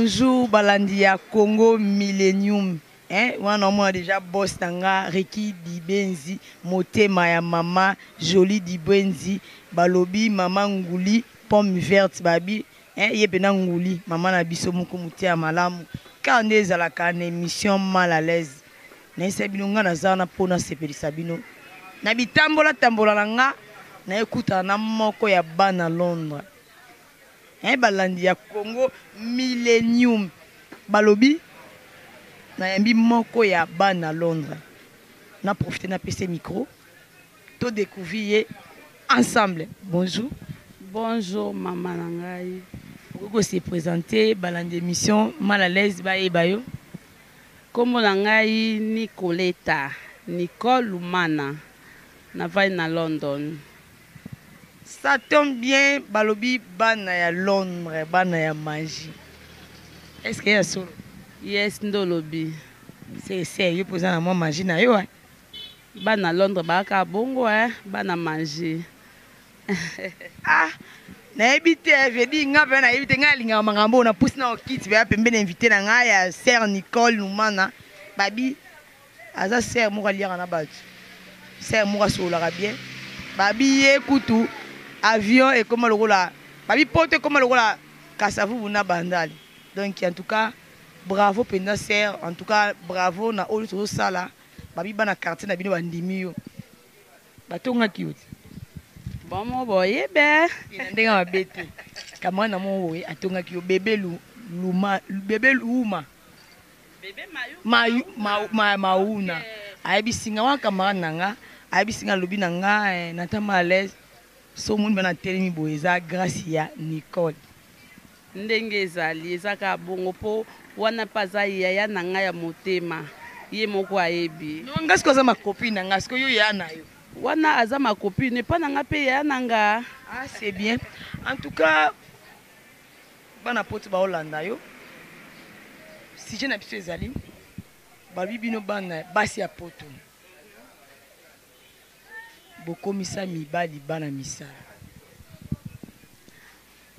Bonjour balandi ya Congo Millennium. Hein, wana omona déjà boss na nga Ricky Dibenzi, motema ya mama Jolie Dibenzi, balobi mama Nguli pomme verte babi, hein, ye pena Nguli, mama na biso moko motia malamu. Kaka nde ezalaka na émission mal à l'aise. Nayebisa bino nga naza wana mpo nasepelisa bino. Na bitambola tambola na nga nayekutana na moko ya bana Londres. Hein, balandi ya Congo Millennium balobi nayambi moko ya bana Londres. Na profiter na pese micro to découvrir ye ensemble. Bonjour. Bonjour mama na ngai. Okoki ko se présenter balandi émission mal à l'aise bayeba yo. Kombo na ngai Nicoleta Nicole Lumana navandi na London. Ça tombe bien balobi bana ya Londres bana ya magie. Est-ce que ya solo? Yes nde olobi. C'est c'est yo poza na mwa magie na yo hein. Bana Londres ba bongo hein, bana magie. Ah nayebi te je dis nga mpe nayebi te ngai alingaka makambo oyo napusi na okiti mpe pembeni invité na ngai ya sœur Nicole Numana babi aza sœur moko aliaka na bato sœur moko asololaka bien babi ye kutu avion ekoma lokola babi poto ekoma lokola Kasavubu na Bandali donc en tout cas bravo mpenza sœur en tout cas bravo na oyo tozosala babi bana quartier na bino bandimi yo batongaki yo te bomo boyebe na ndenge mabe te camarade na moko boye atongaki yo bebe luma bebe luma mauna ayebisi nga wana camarade na nga ayebisi nga alobi na nga eh, natama à l'aise so omoni bana telemi boye eza grâce ya Nicole. Ndenge ezali eza kaka bongo po wana pe aza yaya na ngai ya motema ye moko ayebi. Non nga sikoyo aza ma copine na nga sikoyo yo yaya na yo. Wana aza ma copine epa na nga pe yaya na nga. Ah c'est bien en tout cas bana poto baolanda yo sujet na biso ezali balobi bino bana basi ya poto bokomisa mibali bana misala.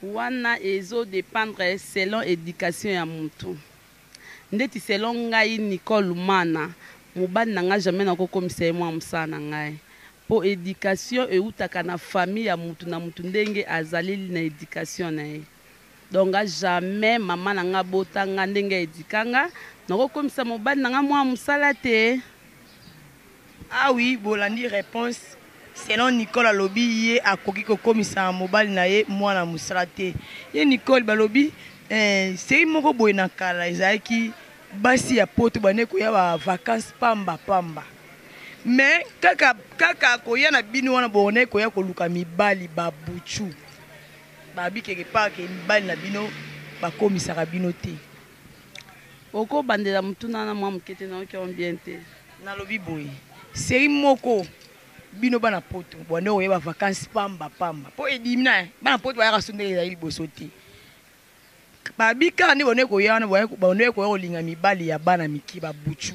Wana ezo dependre selon education ya mutu. Ndeti selon ngai Nicole Lumana, mobali na ngai jamais nako komisa ye mwana musala na ngai. Po education ewutaka na famille ya mutu na mutu ndenge azaleli na education na ye. Donc nga jamais mama na nga abota nga ndenge a eduka nga, nako komisa mobali na nga mwana musala te. Ah oui, bolandi réponse. Selon Nicole alobi ye akoki kokomisa mobali na ye mwana mosala te. Ye Nicole balobi eh, série moko boye na kala ezalaki basi ya poto bande koya ba vacances pamba pamba. Mais kaka kaka koya na bino wana bone koya koluka mibali ba buchu. Babi quelque part ke mibali na bino bakomisaka bino te. Okobandela motuna wana mwa moke te, nayoki yango bien te. Nalobi boye série moko bino bana poto bwande koya ba vacances pamba pamba po edimina bana poto bayaka so ndenge ezali liboso te babi kaka nde bande koya wana bande koya kolinga mibali ya bana mike babuchu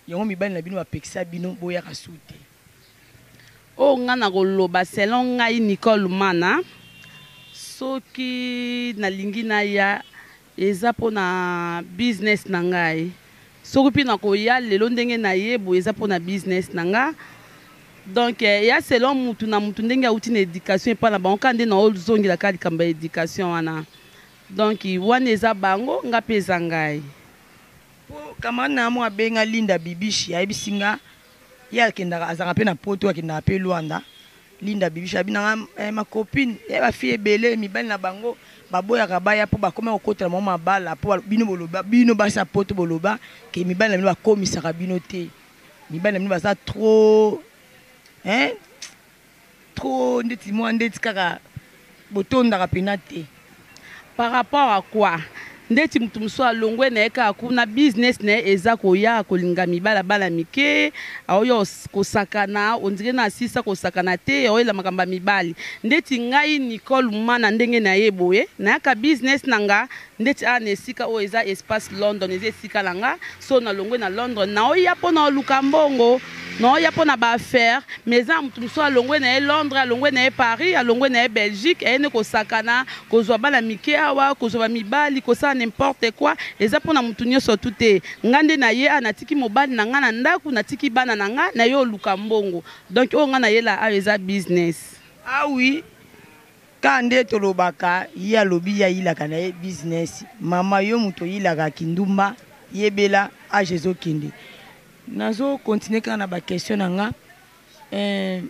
yango mibali na bino bapekisa bino boyaka su te. Oyo nga nakoloba selon ngai Nicole Lumana soki nalingi naya eza pona business na ngai soki pe nakoya lelo ndenge naye boye eza pona business na nga donc ya selon mutu na mutu ndenge awuti na education epa na bango kaka nde naozongela kaka likambo ya education wana donc wana eza bango nga pe eza ngai. Po camarade na nga moko abenga Linda Bibishi ayebisi nga ye akendaka azalaka pe na poto akendaka pe Luanda Linda Bibishi abi na nga eh, ma copine ya ba fille ebele mibali na bango baboyaka baya po bakoma kokotela bango mabala po bino boloba bino basi ya poto boloba ke mibali na bino bakomisaka bino te mibali na bino baza trop hein trop ndeti mwa ndeti kaka botondaka pena te. Par rapport à quoi? Ndeti mutu mosusu alongwe na ye kaka kuna business na ye eza koya kolinga mibala bana mike aoya kosakana ondire na asisa kosakana te aoyela makambo ya mibali ndeti ngai Nicole Mana ndenge na ye boye nayaka business na nga ndeti awa na esika oyo eza espace London eza esika na nga so nalongwe na Londres naoya mpo na oluka mbongo. Naoya mpo na baaffaire, mais eza na motu mosusu alongwe na ye Londres, alongwe na ye Paris, alongwe na ye Belgique, aye nde kosakana, kozwa bana mike awa, kozwa bamibali, kosala n'importe quoi. Eza mpo na motu nyonso tu te. Nga nde na ye awa, natiki mobali na nga na ndako, natiki bana na nga, na ye oluka mbongo. Donc oyo nga nayela awa eza business. Ah oui, Kaka nde tolobaka ye alobi ye ayilaka na ye business mama yo mutu oyilaka kindumba yebela age ezo kende. Nazo continuer kaka na ba question na nga eh,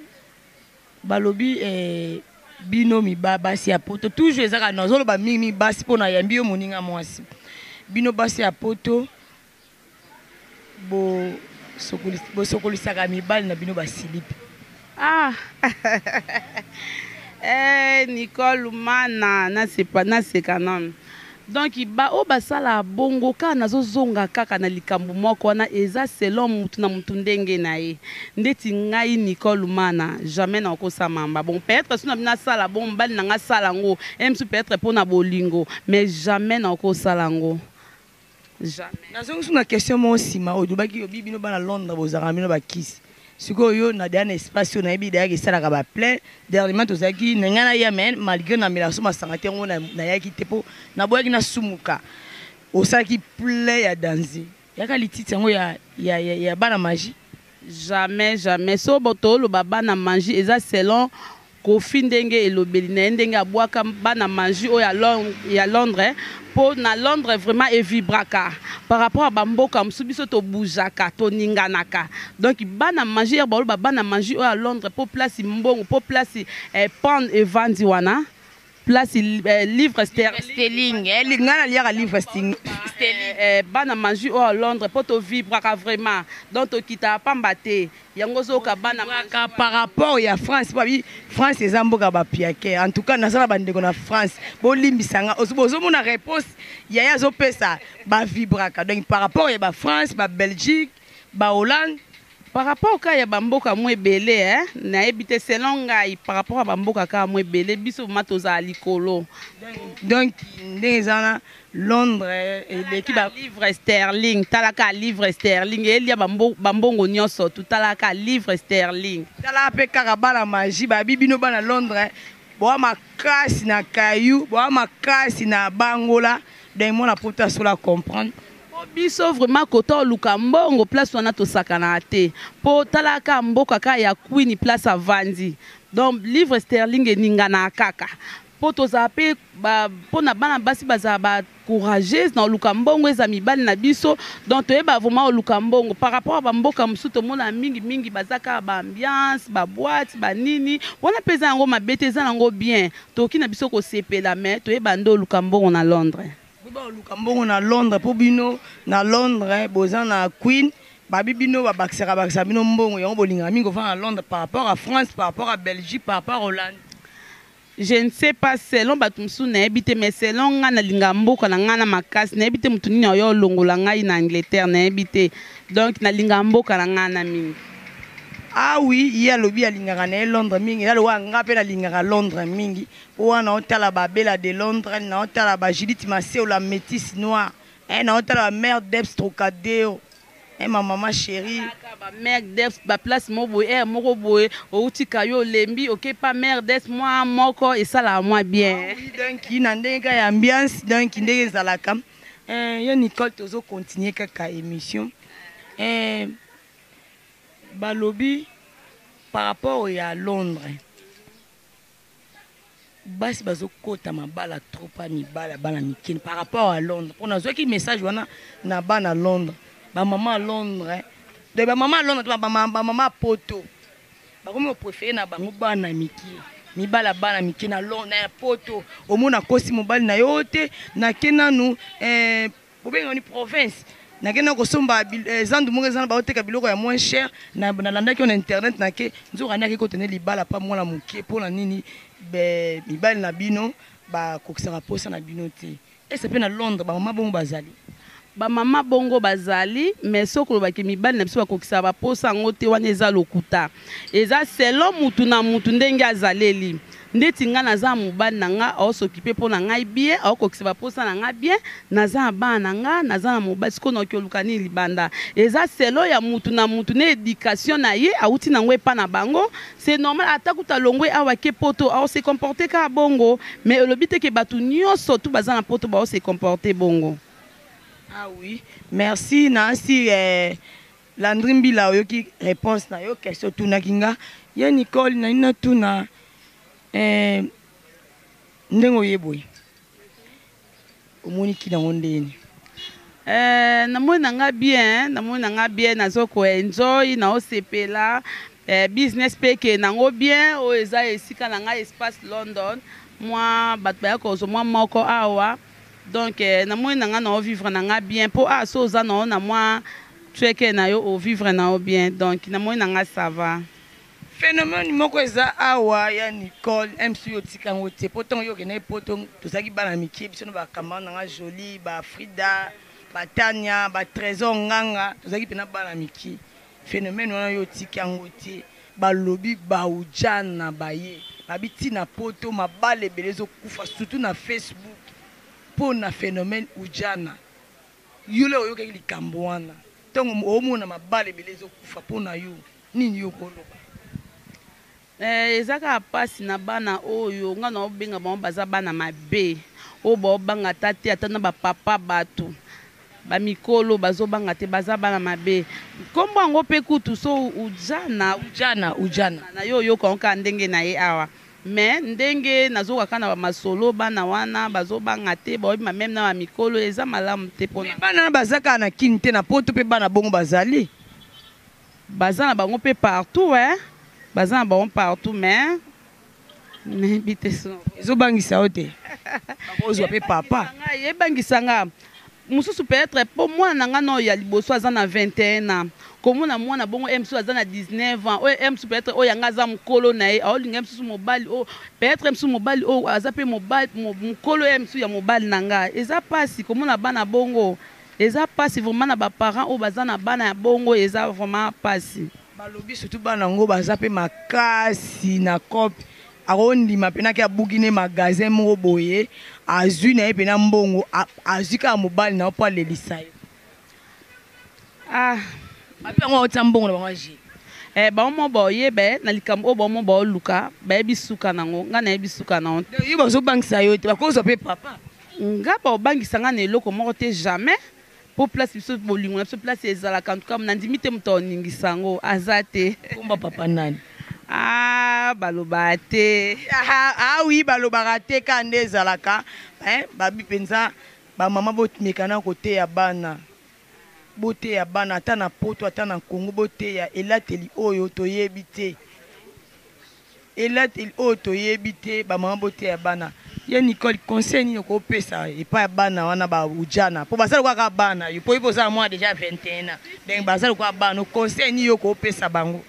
balobi eh, bino miba basi ya poto toujours eza kaka nazoloba mingi mingi basi mpo nayambi yo moninga mwasi bino basi ya poto Bosokolisaka mibali na bino ba silipi. Ah eh Nicole Lumana nasepa naseka nanu donc ba oyo basalaka bongo kaka nazozonga kaka na likambo moko wana eza selon mutu na mutu ndenge na ye ndeti ngai Nicole Lumana jamais nakokosa mamba bon peut-être soki na bino asala bongo mobali na ngai asala yango ye mosusu peut-être mpo na bolingo mais jamais nakosala yango. Jamais. Nazongi su na question moko nsima olobaki obi bino bana Londres bozalaka na bino bakisi sikoyo yo na deya na espace oyo nayebi deyaka esalaka ba plein dernièrement tozalaki na ngai naya mais malgré namelaka so masanga te yango nayaki te mpo naboyaki nasumuka osalaki plein ya danze yaka lititi yango ya, ya, ya, ya bana magie. Jamais jamais so toloba bana magie eza selon Koffi ndenge elobeli naye ndenge abuaka bana magie oyo ya Londres po na Londres vraiment e vibraka par rapport ya ba mboka mosusu biso to bougeaka to ninganaka donc bana magie heure baloba bana magie oyo ya Londres po place mbongo po place pound evandi wana place livre sterling nga naliaka livre sterling bana magie oyo ya Londres po to vibraka vraiment donc tokitaka pamba te. Yango ozoyoka bana Ka par rapport ya France po abi France eza mboka ba piake en tout cas naza na bandeko na France bolimbisa nga bozomona réponse yaya azopesa ba vibraka donc par rapport ya ba France ba Belgique ba Hollande. Par rapport kaka ya ba mboka mwa ebele eh nayebi te selon ngai par rapport ya ba mboka kaka mwa ebele biso vraiment tozala likolo. Donc ndenge eza wana Londres eleki ba livre sterling tala ka livre sterling elia ba mbongo nyonso tu tala ka livre sterling. Tala pe kaka bana magie babi bino bana Londres boa makasi na caillou boa makasi na bangola donc mwana poto asola comprendre. Po biso vraiment kota oluka mbongo place wana tosakanaka te po tala ka mboka ka ya queen place avandi donc livre sterling eninganaka kaka Po tozala pe ba pona bana basi bazala ba courageuse na oluka mbongo eza mibali na biso donc toyeba vraiment oluka mbongo par rapport ya ba mboka mosusu tomona mingi mingi baza kaka ba ambiance ba boite ba nini wana pe eza yango mabe te eza nango bien tokoki na biso kosepela mais toyeba nde oluka mbongo na Londres. Boyeba koluka mbongo na Londres po bino na Londres boza na Queen babi bino babakisaka bakisaka bino mbongo yango bolingaka mingi kovanda na Londres par rapport à France par rapport à Belgique par rapport à Hollande. Je ne sais pas selon batu mosusu nayebi te mais selon nga nalinga mboka na nga na makasi nayebi te mutu nini akoya olongola ngai na Angleterre nayebi te donc nalinga mboka na nga na mingi. Ah oui ye alobi alingaka na ye Londres mingi eza lokola nga pe nalingaka Londres mingi po wana naotala ba Bella de Londres naotala ba Judith Maseo la metisse noire eh naotala ba mère Debs Trocadero Eh ma maman chérie. Kaka ba mère Debs ba place moko boye heure moko boye outi kayo olembi oke pa mère Debs mwa moko esalaka mwa bien. Ah oui, donc na ndenge kaka ya ambiance donc ndenge ezalaka. Eh yo Nicole tozo continuer kaka émission. Eh balobi par rapport ya Londres. Basi bazo kota mabala trop pa mibala bana mike par rapport à Londres po nazwaki message wana na bana Londres ba maman ya Londres donc ba maman ya Londres ba maman ya poto bakomi ko prefere na bango bana mike mibala bana mike na Londres na poto omona akosi mobali na yo te nake nanu eh, Bobenga ni province. Nakenda kosomba eh, zandu moko eza na baoteka biloko ya moins cher na nalandaki yo na internet nake nzoka nde ake kotene libala pa mwana moke mpo na nini be mibali na bino bakokisaka posa na bino te ese mpe na Londres bamama bongo bazali Ba mama bongo bazali mais soki olobaki mibali na biso bakokisaka ba posa yango te wana eza lokuta eza selon mutu na mutu ndenge azaleli. Ndeti nga naza na mobali na nga ao s'occuper po na ngai bien, ao kokisa ba posa na nga bien, naza na bana na nga, naza na mobali sikoyo nakoki koluka nini libanda? Eza selon ya mutu na mutu na education na ye awuti na ngo epa na bango, c'est normal ata kutu alongwe awa ake poto ao se comporter kaka bongo mais elobi te ke batu nioso tout baza na poto bao se comporter bongo. Ah oui merci nasi eh, Landry Mbila oyoki reponse na yo question otunaki nga ye Nicole nalingi natuna eh, ndenge oye boye omoni kina yango ndeni? Eh, namoni na nga bien, namoni na nga bien, nazo ko enjoy, naosepela eh, business mpe ekende nango bien. Oyo eza esika na ngai espace London, mwa bato baya kozwa mwa moko awa. Donc eh, namoni na nga nao vivre na nga bien mpo ah, so oza nao na mwa tueke na yo o vivre na yo bien, donc namoni na nga ça va. Phénomène moko eza awa ya Nicole MC oyo otika yango te po ntango yo okendaki poto tozalaki bana mike biso na ba camarade na nga Jolie ba Frida ba Tania ba Trésor Nganga tozalaki mpena bana mike. Phénomène wana yo otiki yango te, balobi baujana baye babi ti na poto mabala ebele ezokufa surtout na Facebook mpo na phénomène ujana. Yo lelo oyokaki likambo wana ntango omona mabala ebele ezokufa mpo na yo nini yo okoloba? Eh, eza kaka mpasi na bana oyo nga na obenga bango baza bana mabe oyo baobanga ata te, ata na bapapa bato bamikolo bazobanga te, baza bana mabe. Nkombo yango mpe kutu so ujana ujana ujana na yo oyoka yango kaka ndenge na ye awa, mais ndenge nazoka kaka na bamasolo bana wana bazobanga te, baoyebima meme na bamikolo, eza malamu te mpona bana wana baza kaka na kini te, na poto mpe bana bongo bazali. Baza na bango mpe partout eh. Baza na bango partout mais nayebi te so ezobangisa yo te bakozwa mpe papa. Ebangisa nga mosusu peut-être mpo mwana na nga na oyo ya liboso aza na 21 ans, komona mwana bongo ye mosusu aza na 19 ans, oyo ye mosusu peut-être oyo yanga aza mokolo na ye aolinga ye mosusu mobali oyo peut-être ye mosusu mobali oyo aza mpe mobali mokolo ye mosusu ya mobali na nga. Eza mpasi komona bana bongo, eza mpasi vraiment na baparents oyo baza na bana ya bongo, eza vraiment mpasi. Balobi surtout bana yango baza mpe makasi na cope, akondima mpe naki abuki ne magasin moko boye, azwi na ye mpe na mbongo, azwi kaka mobali na yo mpo alelisa yo. Ah, babi yango aotia mbongo na bango age. Eh, bango mo baoyeba na likambo oyo bango mo baoluka, bayebi suka nango, ngai nayebi suka nango. Yo bazobangisa yo te, bakozwa mpe papa. Nga baobangisa nga na eloko moko te, jamais. Po place biso bolingo na biso place ezalaka, en tout cas nandimi te moto aoningisa yango aza te. Komba papa nani? Ah, balobaka te. Ah, ah oui, balobaka te kaka nde ezalaka. Eh, babi mpenza bamama bomekana koteya bana, boteya bana ata na poto ata na Congo, boteya elateli oyo toyebi te, elateli oyo toyebi te, bamama boteya bana. Ye Nicole, conseil nini okopesa epai ya bana wana ba ujana mpo baza lokola kaka bana yo, mpo yo mpo oza na mwana déjà 21 ans, donc baza lokola bana, conseil nini yo okopesa bango?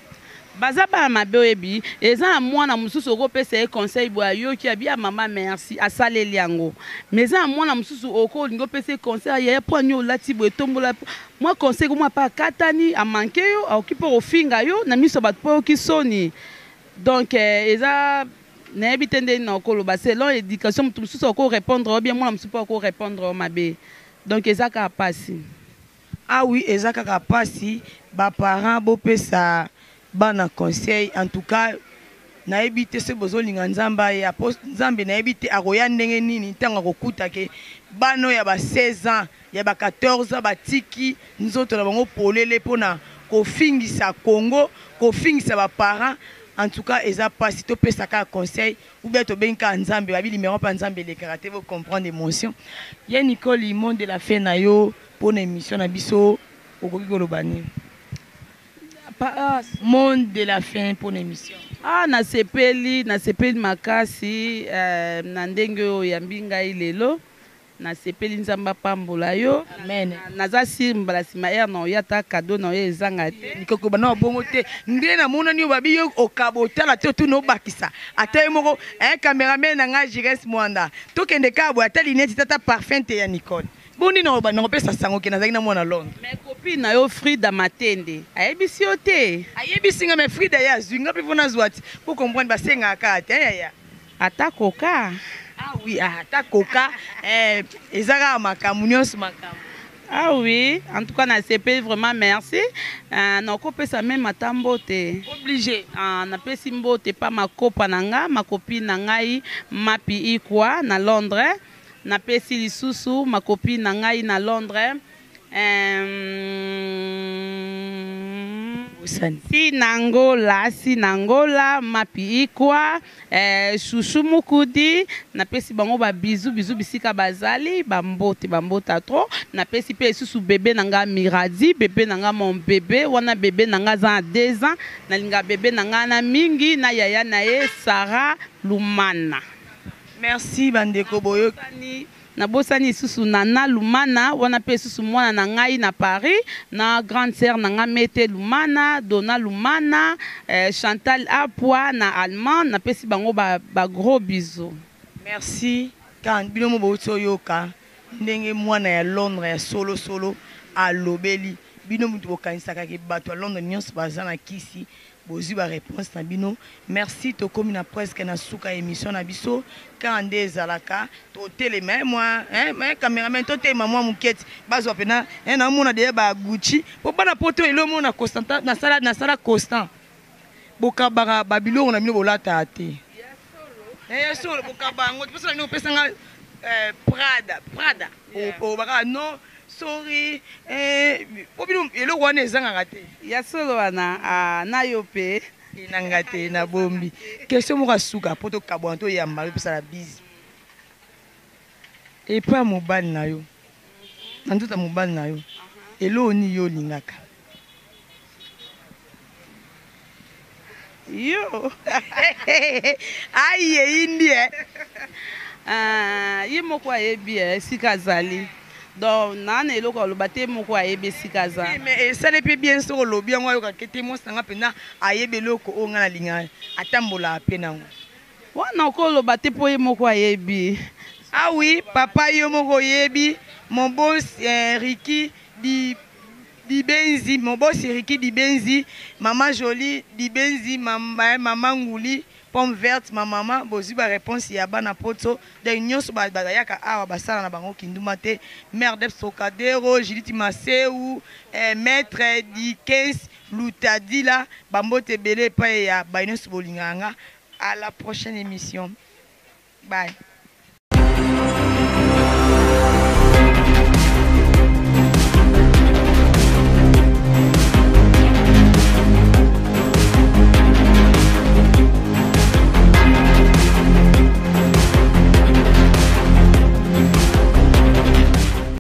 Baza bana mabe, oyebi eza na mwana mosusu okopesa ye conseil boye ayoki abi ya mama merci asaleli yango, mais eza na mwana mosusu okolingi opesa ye conseil yaya mpo ani olati boye tombola mwa conseil komwa mpe akatani amanke yo, akoki mpe kofinga yo na miso ya bato mpo oyoki soni. Donc eza nayebi te ndenge na okoloba selon éducation, moto mosusu akorépondre yo bien, mwana mosusu mpe akorépondre yo mabe, donc eza kaka mpasi. Ah oui, eza kaka mpasi. Baparent bopesa bana conseil. En tout cas nayebi te soki bozolinga Nzambe aya, po Nzambe nayebi te akoya ndenge nini ntango akokuta ke bana oyo ya ba 16 ans ya ba 14 ans batiki nzoto na bango polele mpona kofingisa Congo, kofingisa baparent. En tout cas eza mpasi, topesa kaka conseil ou bien tobengi kaka Nzambe, babi numéro mpe Nzambe elekaka te, bocomprendre émotion. Ye Nicole, mot de la fin na yo mpona émission na biso, okoki koloba nini? Mot de la fin mpona émission. Ah, nasepeli, nasepeli makasi eh, na ndenge oyo oyambi ngai lelo, nasepeli, Nzambe apambola yo. Amen. Naza sir mbala nsima ere na oyo ata kado na oyo ezanga te. Nikoko bana bongo te, nde namonani yo babi yo okaba otala te, otuna obakisa ata ye moko eh, cameraman na ngai Jires Mwanda, tokende kaka boye ata lineti tata parfum te ya Nicole boni na nakopesa sango ke nazalaki na mwana Londres. Mais copine na yo Frida Matende ayebisi yo te? Ayebisi nga, mais Frida ye azwi nga mpe mpo nazwa ti po comprendre, basengaka kaka te yaya. Ata koka. Ah oui, ah, ata koka eh, eza kaka makambo nyonso makambo. Ah oui, en tout cas nasepeli vraiment, merci. Nakopesa meme ata mbote. Obligé. Napesi mbote pa makopa na nga, makopi na ngai Mapi Ikwa na Londres. Napesi lisusu makopi na ngai na Londres. Bosani. Si na Angola, Mapi Ikwa, Shushu Mukudi, napesi bango babizu bizu bisika bazali, bambote bambote trop. Napesi mpe lisusu bebe na nga Miradi, bebe na nga, mon bébé wana, bebe na nga aza na 2 ans, nalinga bebe na nga na mingi, na yaya na ye Sara Lumana. Merci bandeko boyo. Nabosani lisusu Nana Lumana wana mpe lisusu mwana na ngai na Paris, na grande sœur na ngai Mete Lumana, Dona Lumana, Chantal Apwa na Allemagne, napesi bango ba gros bisous. Merci. Kan bino mo bouti oyoka ndenge mwana ya Londres ya solosolo alobeli bino. Mutu bokanisaka ke bato ya Londres nyonso baza na kisi, bozwi baréponse na bino. Merci. Tokómi na presque na suka ya émission na biso. Kaka nde ezalaka, totelema mwa cameraman, totelema mwa moketi, bazwa mpena naomona deya bagucci po bana poto elo omona Constant, nasala Constant. Bokabaka babiloko na bino, bolataka te ya solo, bokaba yango te. Mposala bino opesanga Prada, Prada, obaka non, sorry, po bino eloko wana ezangaka te. Ya solo wana na yo mpe. Enanga te, nabombi question moko asuka mpo tokabwana, toyamba topesala bise epai ya mobali na yo, na nzoto ya mobali na yo, eloko nini yo olingaka? Yo. Aye, eyindi e. Ah, ye moko ayebi esika azali, donc naa na eloko aloba te, moko ayebi esika aza. Mais esali mpe bien soki olobi yango, ayokaka te. Mwasi nanga mpenza ayebi eloko oyo ngai nalingaka, atambolaka mpe nango. Wana okoloba te mpo ye moko ayebi. Ah oui, papa, yo moko oyebi. Mon boss Riki di Dibenzi, mon boss Riki Dibenzi, mama Jolie Dibenzi, mama, mama Nguli Pomme Verte, ma mama. Bozwi baréponse ya bana poto, donc nyonso bayaka awa basala na bango kinduma te. Mare Dep Sokadero, Judith Maseu, maître Dikens Lutadila, bambote ebele epai ya baye nyonso bolingaka nga. À la prochaine émission, bye.